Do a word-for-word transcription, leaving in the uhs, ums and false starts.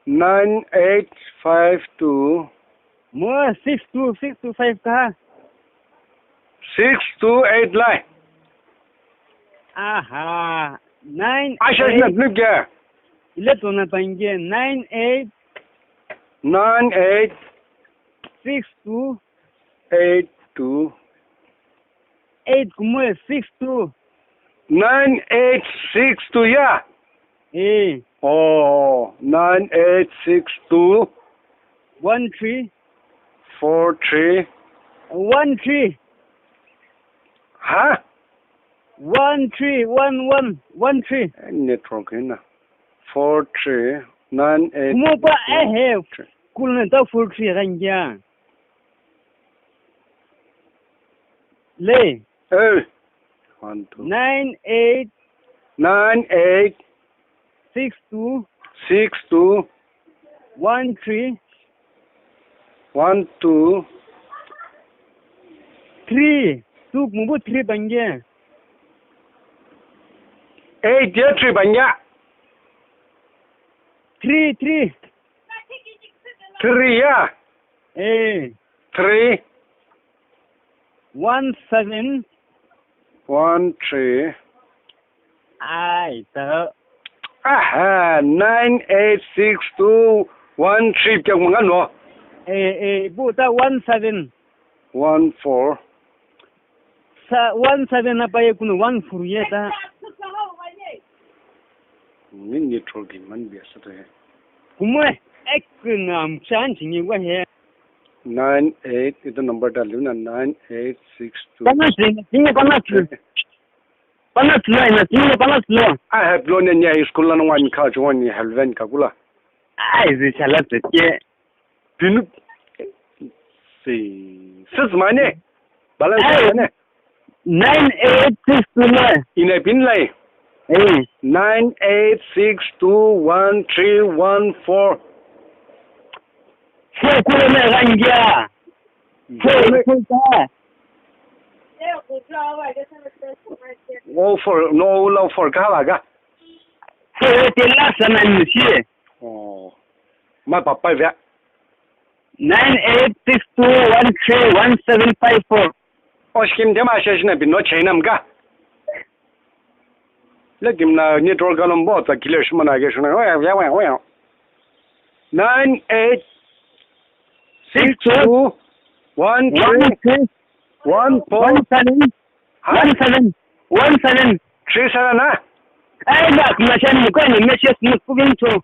Nine eight five two. Mo six two, six two five ka. Six two eight lai. Aha, nine. Asha eight. Sina nipke. Ile tona pange, nine eight. Nine eight. Six two. Eight two. Eight kumo six two. Nine eight six two ya? Eh. Oh, nine eight six two. One three. Four three. One three. Ha? One three, one one, one three. Eh, network ina. Four three, nine eight. Kumo pa, eh, eh. Three. Kulna ta four three rangia. Le. Hey. One, two. Nine eight. Nine eight. Six two. Six two. One three. One two. Three. Two, mubu three bange. Eight ya three bange. Three, three. Three ya. Eh. Three. One seven. One three. Ai, ta. Aha, nine eight six two one three kya manga no. Eh, eh, bu ta one seven. One four. Sa one seven apa ye kuno one four ye ta. Ni network man biasa to he. Kumwe ek nam chan chingi wa he. Nine eight itu number ta liu na nine eight six two. Pana sing, tinga pana sing. Pana sing, na tinga pana sing. I have blown in ya school na one ka chuan ni helven ka kula. Ai zi chala te. Pinu. Si. Sis mane. Balance mane. Nine eight six two nine. Ina pin lai. Eh. Nine eight six two one three one four. Se kule me gangia. Se kule. Oh, four. No, la four ka la ga. Se te la sana ni si. Oh. Ma papa vya. Nine eight six two one three one seven five four. O scheme de ma sheshna bi no chainam ga. Le gimna network alom bo ta clear shima na ge shuna. Oya, oya, oya, oya. Nine eight six two one three one four. One seven. Ha? One seven. One seven. Three seven, ha? Ai, ba, kuma shan mu ko ni message mu ku bin to.